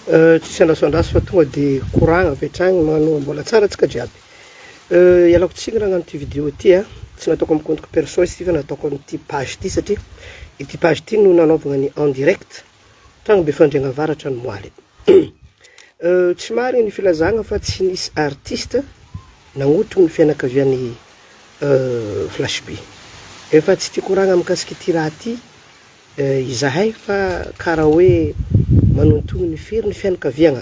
Tsisy andraso andraso fa tonga de koragna avy hatragny magnano mbola tsara antsika jiaby. Ialako tsiny raha agnano ty video ty a, tsy nataoko amy compte-ko perso izy ty fa nataoko amty page ty satria ity page ty no nanaovagna ny en direct tagny Befandriagna Avaratra ny moaly. Tsy marigny ny filazagna fa tsy nisy artiste nagnotrogno ny fianakavian'i Flash B. Efa tsy tia koragna mikasiky ity raha ty izahay fa karaha hoe manontogno ny fery ny fianakaviagna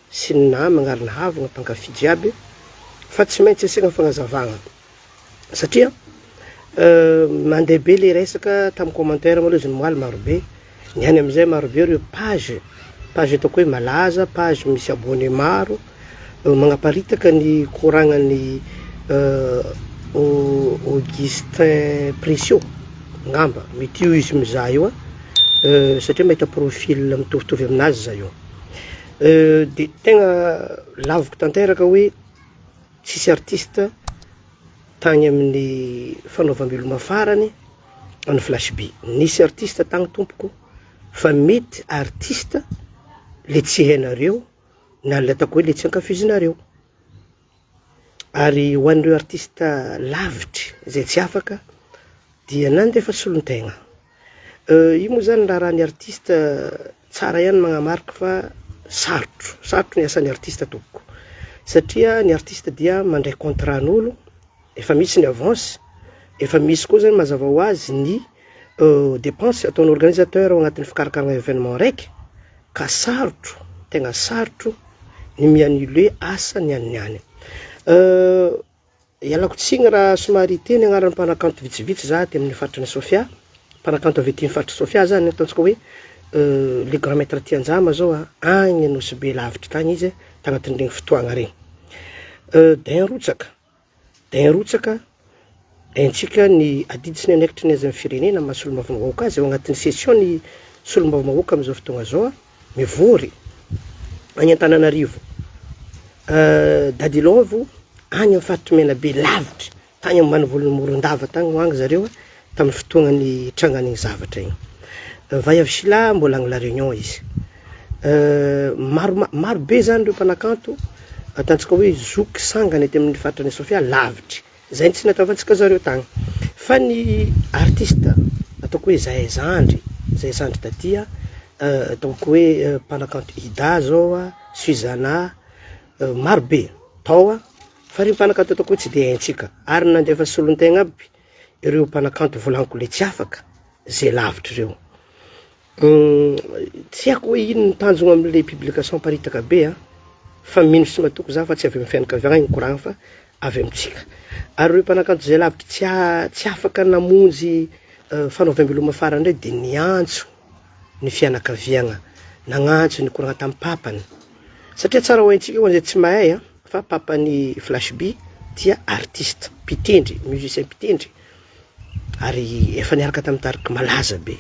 sy ny namagna ary ny havagna mpankafy jiaby fa tsy maintsy asiagna fagnazavagna satria mandeha be le resaka tamin'ny commentaire malôha izy nomaly marobe, niany amizay marobe ireo page, page ataoko hoe malaza, page misy abonné maro magnaparitaka ny koragnan'ny Augustin Precio ngamba, mety io izy mizaha io a, satria mahita profil mitovitovy aminazy za io, de tegna laviko tanteraka hoe tsisy artiste tagny amin'ny fanaovam-beloma farany an'i Flash B, nisy artiste tagny tompoko fa mety artiste le tsy hainareo na le ataoko hoe le tsy ankafizinareo, ary ho an'ireo artiste lavitry zay tsy afaka dia nandefa solontegna. Io moa zany raharahan'ny artiste tsara ihany magnamarika fa sarotro, sarotro ny asan'ny artiste tompoko, satria ny artiste dia mandray contrat-n'olo, efa misy ny avance, efa misy koa zany mazava ho azy ny depense ataon'ny organisateur ao agnatin'ny fikarakarana evenement raiky, ka sarotro, tegna sarotro ny mi-annuler asa niany niany. Ialako tsiny raha somary hiteny agnaran'ny mpanakanto vitsivitsy za aty amin'ny faritry ny Sofia, mpanakanto avy aty amin'ny faritry Sofia zany ataontsika hoe le grand maître Tianjama zao a, agny Nosy Be lavitry tagny izy tagnatin'iregny fotoagna regny. Dain rotsaka, dain rotsaka, haintsika ny adidy sy ny andraikitry ny azy amin'ny firenena maha solombavambahoaka azy ao agnatin'ny session ny solombavambahoaka amin'izao fotoagna zao a, mivory agny Antananarivo, Dadi Love agny amin'ny faritry Menabe lavitry, tagny ambanivolon'i Morondava tagny ho agny zareo tamin'ny fotoagna nitrangan'igny zavatra igny. Vaiavy Shila mbola agny La Réunion izy. Maro maro be zany ireo mpanakanto ataontsika hoe zoky sangany aty amin'ny faritra any Sofia lavitry. Zay tsy nataovantsika zareo tagny. Fa ny artiste ataoko hoe zahay zandry, zahay zandry taty a, ataoko hoe mpanakanto Ida zao a, Suzana, maro be tao a, fa reo mpanakanto ataoko hoe tsy de haintsika, ary nandefa solontegna aby ireo mpanakanto volaniko le tsy afaka, ze lavitry reo. Tsy haiko hoe ino ny tanjona amin'ilay publication miparitaka be an, fa mino sy matoky za fa tsy avy amin'ny fianakaviagna iny koragna fa avy amintsika. Ary ireo mpanakanto izay lavitra tsy tsy afaka namonjy fanaovam-beloma farany indray dia niantso ny fianakaviagna, nagnantso nikoragna tamin'ny papany, satria tsara ho haintsika ho an'izay tsy mahay an, fa papan'i Flash B dia artiste mpitendry, musicien mpitendry, ary efa niaraka tamin'ny tarika malaza be.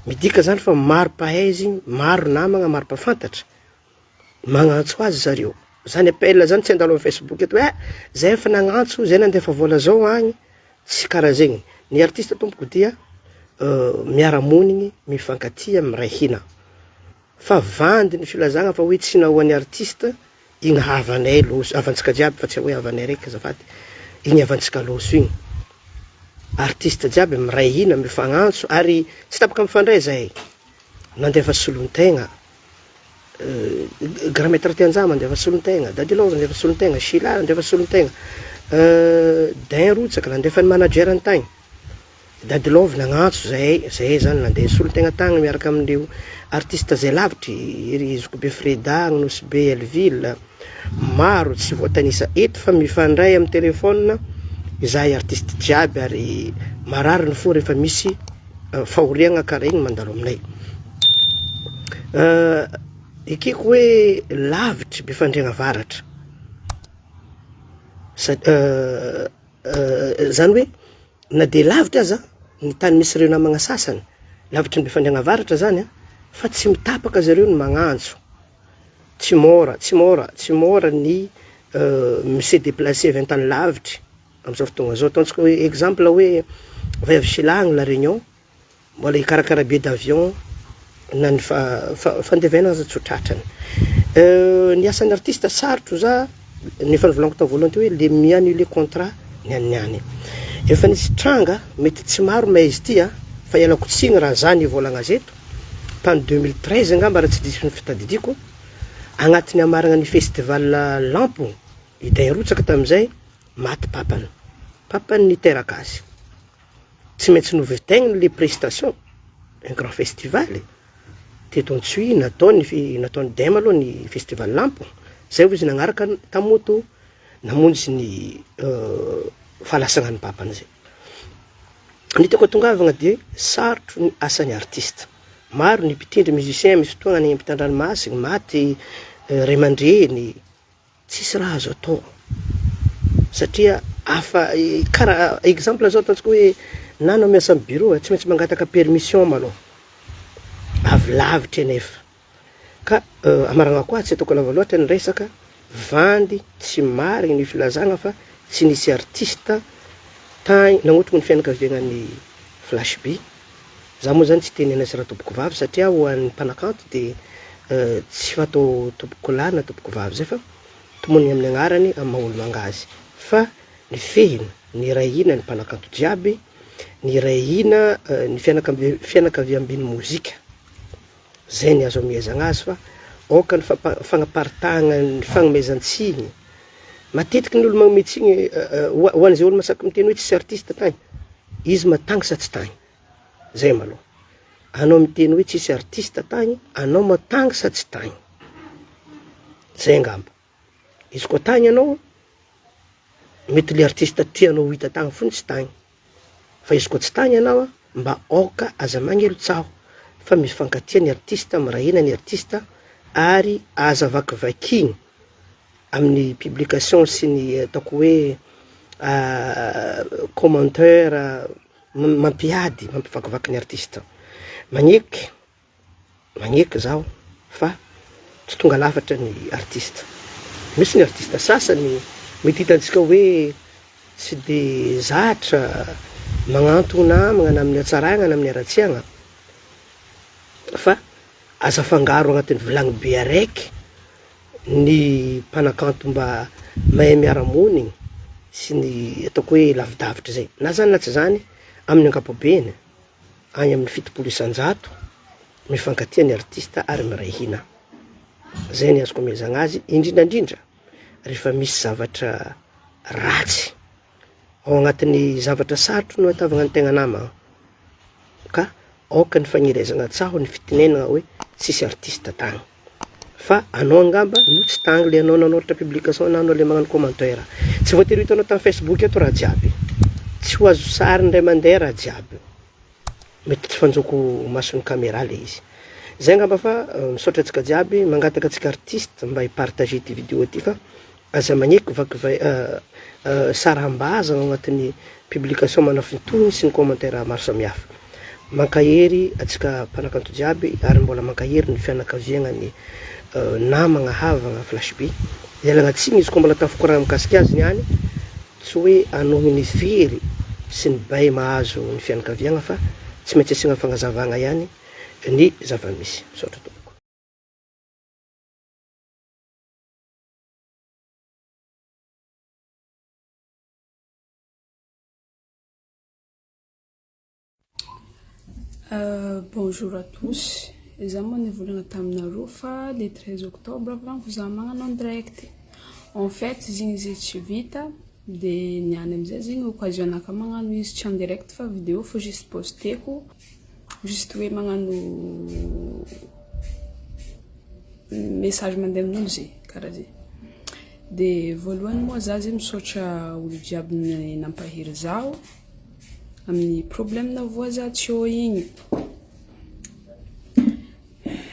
Midika zany fa maro mpahay izy, maro namagna, maro mpafantatra, magnantso azy zareo. Zany appel zany tsy handalo amin'ny Facebook eto hoe ah, zay efa nagnantso, zay nandefa vola zao agny, tsy karaha zegny. Ny artiste tompoko dia miara-monigny, mifankatia, miray hina. Fa vandy ny filazagna fa hoe tsy nahoan'ny artiste igny havanay loso, havantsika jiaby fa tsy hoe havanay raiky azafady, igny havantsika loso igny. Artiste jiaby miray hina, mifagnantso ary tsy tapaka mifandray zahay. Nandefa solontegna, Grand Maître Tianjah mandefa solontegna, Dadi Love nandefa solontegna, Sheila nandefa solontegna, Dain Rotsaka nandefa ny manager-ny tagny. Dadi Love nagnantso zahay, zahay zany nandeha nisolo-tegna tagny miaraka amin'ireo artiste zay lavitry, ry Zokibe Freda, agny Nosy Be Hellville, maro tsy voatanisa eto fa mifandray amin'ny téléphone izahay artiste jiaby ary marary ny fo rehefa misy fahoriagna karaha igny mandalo aminay. Ekeko hoe lavitry Befandriagna Avaratra, zany hoe Na dia lavitra aza ny tany misy ireo namagna sasany, lavitry ny Befandriagna Avaratra zany an, fa tsy mitapaka zareo ny magnantso, tsy môra, tsy môra, tsy môra ny mi se déplacer avy an-tany lavitry amizao fotoagna zao, ataontsika hoe exemple hoe vaiavy Sheila agny La Réunion, mbola hikarakara billet d'avion. Na ny fandevenana aza tsy ho tratrany. Ny asan'ny artiste sarotro za, ny efa novolaniko tamin'ny voalohany teo hoe le mi-annuler contrat ny an'ny any. Efa nisy tranga, mety tsy maro mais izy ity an, fa ialako tsiny raha za nivolagna azy eto, tany 2013 angamba raha tsy diso ny fitadidiako, agnatin'ny hamaragna ny festival Lampo, i Dain Rotsaka tamin'izay, maty papany, papany niteraka azy. Tsy maintsy novitaigny le prestation, un grand festival e, teto Antsohihy natao ny nataon'i Dem aloha ny festival Lampo, zay vao izy nagnaraka tamin'ny moto namonjy ny fahalasagnan'ny papany zay. Ny tiako atongavagna de sarotro ny asan'ny artiste, maro ny mpitendry musicien misy fotoagna any ampitan-dranomasigny maty ray aman-dreny, Tsisy raha azo atao satria afa karaha exemple zao ataontsika hoe na anao miasa amin'ny bureau tsy maintsy mangataka permission malôha, avy lavitra anefa ka amaragnako azy tsy ataoko lava loatra ny resaka, vandy tsy marigny ny filazagna fa tsy nisy artiste tagny nagnotroko ny fianakaviagnan'ny flash by. Za moa zany tsy te henena sy ratompoko vavy satria ho an'ny mpanakanto de tsy fatao tompoko lahy na tompoko vavy zay fa tomoniny amin'ny agnarany amin'ny maha olomanga azy fa ny fehiny ny iray hina ny mpanakanto jiaby ny iray hina ny fianakavi- fianakaviamben'ny mozika zay ny azo amehezagna azy fa aoka ny fampa- fagnaparitahagna ny fagnomezan-tsiny matetiky ny olo magnome tsiny ho an'izay olo masaky miteny hoe tsisy artiste tagny izy matagny sa tsy tagny Zay malôha. Anao miteny hoe tsisy artiste tagny, anao ma tagny sa tsy tagny? Zay angamba. Izy koa tagny anao, mety le artiste tianao ho hita tagny fony tsy tagny. Fa izy koa tsy tagny anao, mba aoka aza magnely tsaho fa mifankatia ny artiste, miray hina ny artiste ary aza vakivakiana amin'ny publication sy ny ataoko hoe commentaire Mampiady, mampivakivaky ny artiste. Magneky, magneky zaho fa tsy tonga lafatra ny artiste. Misy ny artiste sasany mety hitantsika hoe tsy de zatra magnantogno namagna na amin'ny hatsaragna na amin'ny haratsiagna fa aza afangaro agnatin'ny vilagny be araiky ny mpanakanto mba mahay miara-monigny sy ny ataoko hoe lavidavitra zay, na zany na tsy zany amin'ny ankapobeny any amin'ny 70% mifankatia ny artista ary miray hina, zay ny azoko amehezagna azy indrindra indrindra rehefa misy zavatra ratsy ao agnatin'ny zavatra sarotro no ahitavagna ny tegna nama ka aoka ny fagnelezagna tsaho ny fitenenagna hoe tsisy artista tagny. Fa anao angamba no tsy tagny le anao nanoratra publication na anao le magnano commentaire. Tsy voatery ho hitanao tam facebook eto raha jiaby. Tsy ho azo sary indray mandeha raha jiaby. Mety tsy fanjoko mason'ny camera le izy. Zay angamba fa misaotra antsika jiaby, mangataka antsika artiste mba hi-partager ity video ity fa Aza magneky vaky sarambazana ao agnatin'ny publication manafintohiny sy ny commentaire maro samihafa. Mankahery antsika mpanakanto jiaby ary mbola mankahery ny fianakaviagna ny namagna havagna flash be. Ialagna tsiny izy koa mbola tafikoragna mikasika azy niany, tsy hoe anohy ny fery sy ny bay mahazo ny fianakaviagna fa tsy maintsy asiagna fagnazavagna ihany ny zava-misy. Misaotra tompoko. Bonjour à tous, za moa nivolagna taminareo fa le 13 octobre volaniko za magnano en direct. En fait zegny izy tsy vita de niany amizay zegny occasion anakahy magnano izy tsy en direct fa vidéo fô juste posteko, juste hoe magnano message mandeha amin'olo zay, karaha zay. De voalohany moa za zegny misaotra olo jiaby nampahery zaho amin'ny problème navoa za teo igny.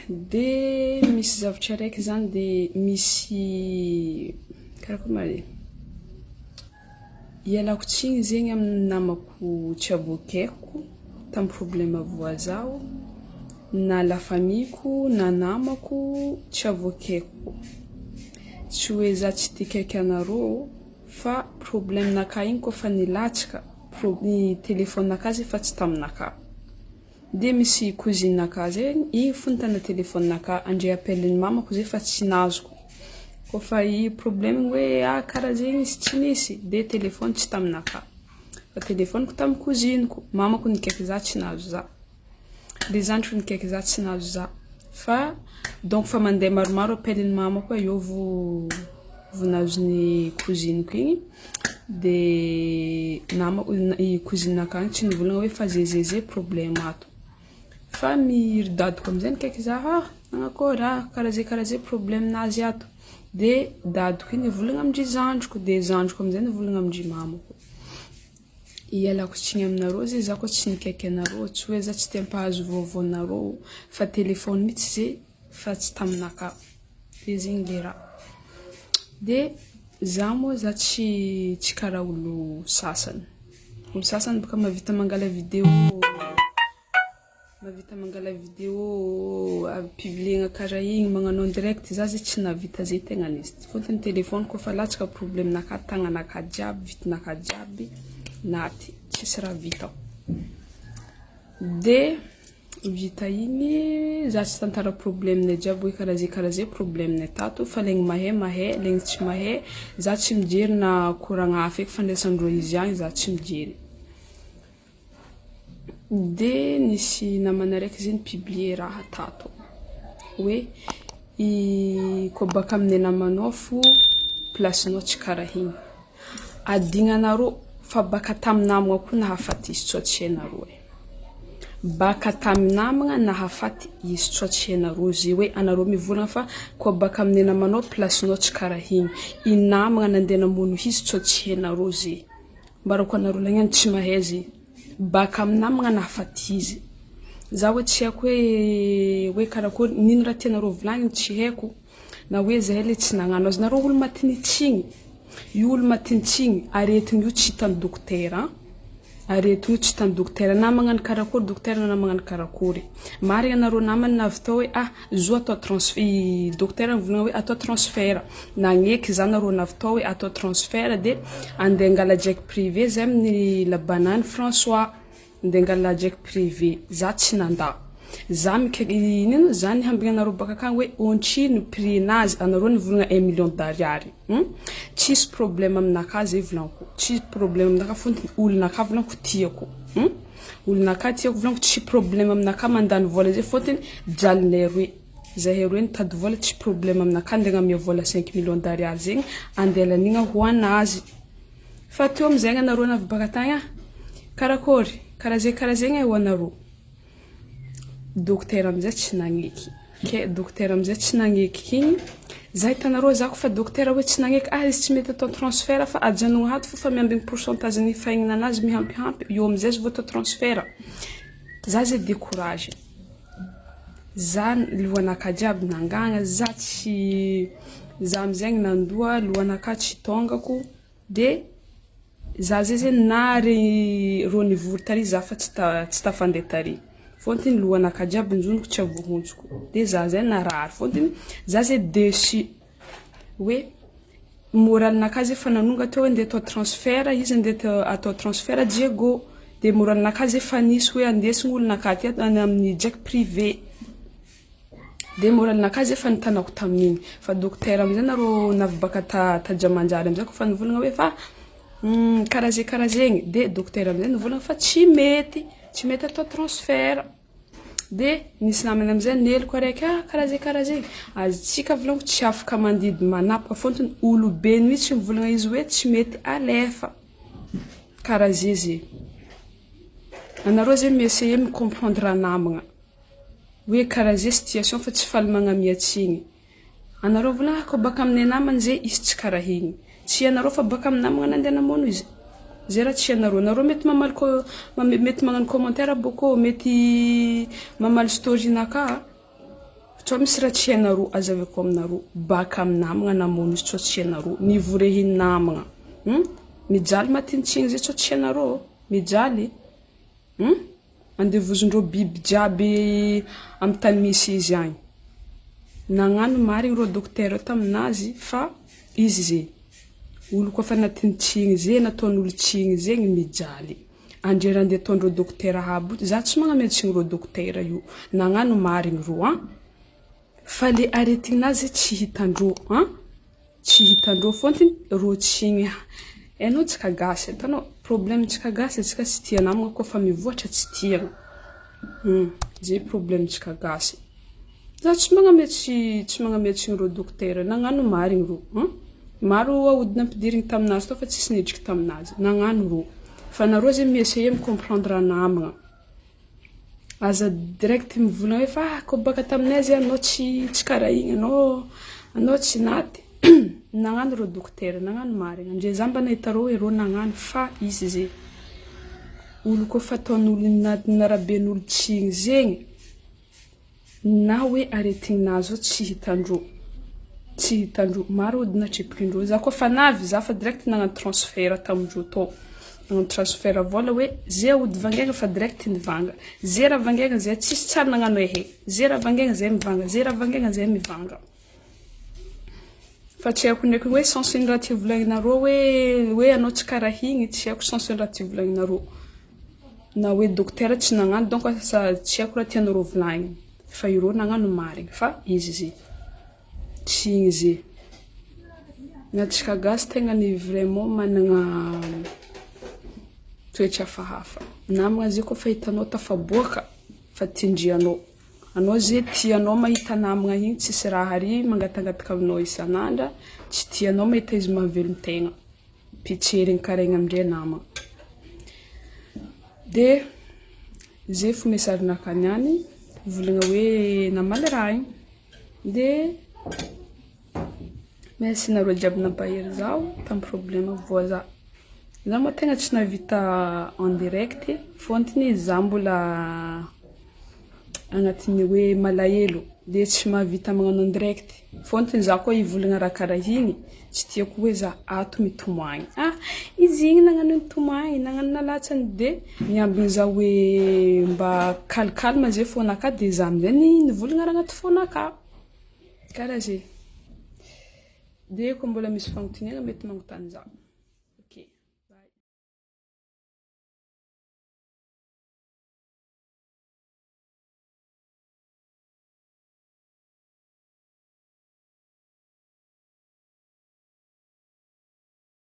De misy zavatra araiky zany de misy karakory ma re? Ialako tsiny zegny amin'ny namako tsy avoakaiko tamin'ny problème voazaho na la famille-ko na namako tsy avoakaiko. Tsy hoe za tsy tia akaiky anareo fa problème-nakahy igny kôfa nilatsaka, pro- ny téléphone-nakahy zay efa tsy taminakahy. De misy cousine-nakahy zay, igny fo nitana téléphone-nakahy. Andre appel-n'ny mamako zay fa tsy nazoko. Kôfa i problème hoe ah karaha zegny izy tsy nisy, de téléphone tsy taminakahy. Fa téléphone-ko tamin'ny cousine-ko. Mamako nikaiky za tsy nahazo za. Le zandriko nikaiky za tsy nahazo za. Fa donc fa mandeha maromaro appel-n'ny mamako eo vo vo nahazon'ny cousine-ko igny. De namako i cousine-nakahy tsy nivolagna hoe fa zay zay zay problème ato. Fa ny ry dadako amizay nikaiky za ah nanakôry ah karaha zay karaha zay problème-nazy ato. De dadako igny nivolagna amin-dry zandriko, de zandriko amizay nivolagna amin-dry mamako. Ialako tsiny aminareo zay za koa tsy nikaiky anareo, tsy hoe za tsy te hampahazo vaovaonareo fa téléphone mihitsy zay fa tsy taminakahy. De zegny le raha. De za moa za tsy tsy karaha olo sasany. Olo sasany bôka mahavita mangala vidéo, mahavita mangala vidéo publiena karaha igny magnano en direct. Za zay tsy nahavita zay tegna izy. Fôtony téléphone kôfa latsaka problème-nakahy tagnanakahy jiaby, vitinakahy jiaby naty, tsisy raha vitako. De vita igny za tsy tantara problème-nay jiaby hoe karaha zay karaha zay problème-nay tato fa legny mahay mahay, legny tsy mahay za tsy mijery na koragna hafa eky fandraisandreo izy agny za tsy mijery. De nisy namana araiky zay ni-publier raha tato hoe i kô baka amin'ny namanao fo place-nao tsy karaha igny. Adignanareo fa baka tamin'ny namagna koa nahafaty izy tsao tsy hainareo e. Baka tamin'ny namagna nahafaty izy tsao tsy hainareo zay hoe anareo mivolagna fa kô baka amin'ny namanao place-nao tsy karaha igny. I namagna nandeha namono izy tsao tsy hainareo zay. Mbarako anareo lagnany tsy mahay zay. Baka amin'ny namagna nahafaty izy. Za hoe tsy haiko hoe hoe karakôry n'ino raha tianareo volagniny tsy haiko na hoe zahay le tsy nagnano azy. Nareo olo matinitsigny, io olo matinitsigny aretigny io tsy hitan'ny dokotera. Aretigny io tsy hitan'ny dokotera na magnano karakôry dokotera na magnano karakôry. Marigny anareo namany navy tao hoe ah zo atao transfert, i dokotera nivolagna hoe atao transfert. Nagneky za nareo navy tao hoe atao transfert de andeha angala jet privé zay amin'ny la banane François. Andeha angala jet privé. Za tsy nandà. Za mikaiky ino za nihambigna anareo baka akagny hoe otrino prix-nazy anareo nivolagna un million d'ariary. Tsisy problème aminakahy zay volagniko. Tsisy problème aminakahy fôtony olonakahy volagniko tiako. Olonakahy tiako volagniko tsy problème aminakahy mandany vôla zay fôtony jalinay roe. Zahay roe nitady vôla tsy problème aminakahy andeha agnamia vôla 5 millions d'ariary zegny andeha laniagna ho anazy. Fa teo amizay anareo navy baka tagny ah karakôry karaha zay karaha zegny ho anareo. Dokotera amizay tsy nagneky. Ke dokotera amizay tsy nagneky igny, za hitanareo za kofa dokotera hoe tsy nagneky ah izy tsy mety atao transfert fa ajanogno ato fô fa miambigny pourcentage-n'ny fahignananazy mihampihampy eo amizay izy vao atao transfert. Za zay découragé. Za lohanakahy jiaby nangana, za tsy za amizay nandoa lohanakahy tsy tongako de za zay zegny nary rô nivory tary za fa tsy ta tsy tafandeha tary. Fôtony lohanakahy jiaby njonoko tsy avohonjoko. De za zay narary fôtony za zay déçu hoe moralinakahy zay efa nanonga teo hoe andeha atao transfert izy andeha atao transfert Diego. De moralinakahy zay efa nisy hoe andesigny olonakahy ty any amin'ny jet privé. De moralinakahy zay efa nitanako tamin'igny. Fa dokotera amizay nareo navy baka ta Tajamanjary amizay kofa nivolagna hoe fa karaha zay karaha zegny de dokotera amizay nivolagna fa tsy mety, tsy mety atao transfert. De nisy namany amizay neloko araiky ah karaha zay karaha zegny. Azontsika volagniko tsy afaka mandidy manapaka fôtony olobe mihitsy mivolagna izy hoe tsy mety alefa. Karaha zay zay. Anareo zay mi-essayer mi-comprendre namagna hoe karaha zay situation fa tsy faly magnamia tsigny. Anareo volagna kô baka amin'ny namany zay izy tsy karaha igny. Tsy hainareo fa baka amin'ny namagna nandeha namono izy. Zay raha tsy hainareo. Nareo mety mamaly ko mety magnano commentaire bôkô mety mamaly story-nakahy. Tsao misy raha tsy hainareo azavaiko aminareo. Baka amin'ny namagna namono izy tsao tsy hainareo. Nivorehin'ny namagna. Mijaly matinitsigny zay tsao tsy hainareo. Mijaly. Andevozindreo biby jiaby amy tany misy izy agny. Nagnano marigny rô dokotera taminazy fa izy ze olo koa fa anatin'ny tsigny zay nataon'olo tsigny zegny mijaly. Andre raha andeha ataondreo dokotera aby io, za tsy magnamia tsigny reo dokotera io, nagnano marigny reo an! Fa le aretignazy tsy hitandreo an! Tsy hitandreo fôntiny reo tsigny hainao tsika gasy hitanao problème tsika gasy tsika tsy tia namagna kôfa mivoatra tsy tiagna hum zay problème tsika gasy. Za tsy magnamia tsy tsy magnamia tsigny reo dokotera nagnano marigny reo hum maro aody nampidirigny taminazy tao fa tsisy nidriky taminazy nagnano reo fa nareo zegny mi-essayer mi-comprendre namagna. Aza direct mivolagna hoe fa ah kô baka taminay zay anao tsy tsy karaha igny anao anao tsy naty. Nagnano reo dokotera, nagnano marigny. Ndre za mba nahita reo hoe reo nagnano fa izy ze olo kôfa ataon'olo naraben'olo tsigny zegny na hoe aretignazy io tsy hitandreo, tsy hitandreo. Maro ody natrepokindreo. Za kôfa navy za fa direct nagnano transfert tamindreo tao. Nagnano transfert vôla hoe ze aody vangaigna fa direct nivanga. Ze raha vangaigna zay tsisy tsary nagnano ehe. Ze raha vangaigna zay mivanga, ze raha vangaigna zay mivanga. Fa tsy haiko ndraiky hoe sens-n'ny raha ty volagninareo hoe hoe anao tsy karaha igny, tsy haiko sens-n'ny raha ty volagninareo. Na hoe dokotera tsy nagnano donc asa tsy haiko raha tianareo volagniny. Fa ireo nagnano marigny fa izy ze tsy igny ze. Ny antsika gasy tegna ny vraiment managna toetra hafahafa. Namagna zay kôfa hitanao tafaboaka fa tindrianao. Anao ze tianao mahita namagna igny tsisy raha ary mangatangataka aminao isan'andra, tsy tianao mahita izy mahavelon-tegna. Pitserigny karaha igny amindray namagna. De zay fo message-nakahy niany, mivolagna hoe namaly raha igny. De merci nareo jiaby nampahery zaho tamin'ny problème voa za. Za moa tegna tsy nahavita en direct fôtony za mbola agnatin'ny hoe malahelo de tsy mahavita magnano en direct. Fôtony za koa hivolagna raha karaha igny tsy tiako hoe za ato mitomagny. Ah izy igny nagnano nitomagny, nagnano nalatsany de niambigny za hoe mba calme zay fônakahy de za amizay nivolagna raha agnaty fônakahy. Karaha zay. De koa mbola misy fagnontaniana mety magnontany za.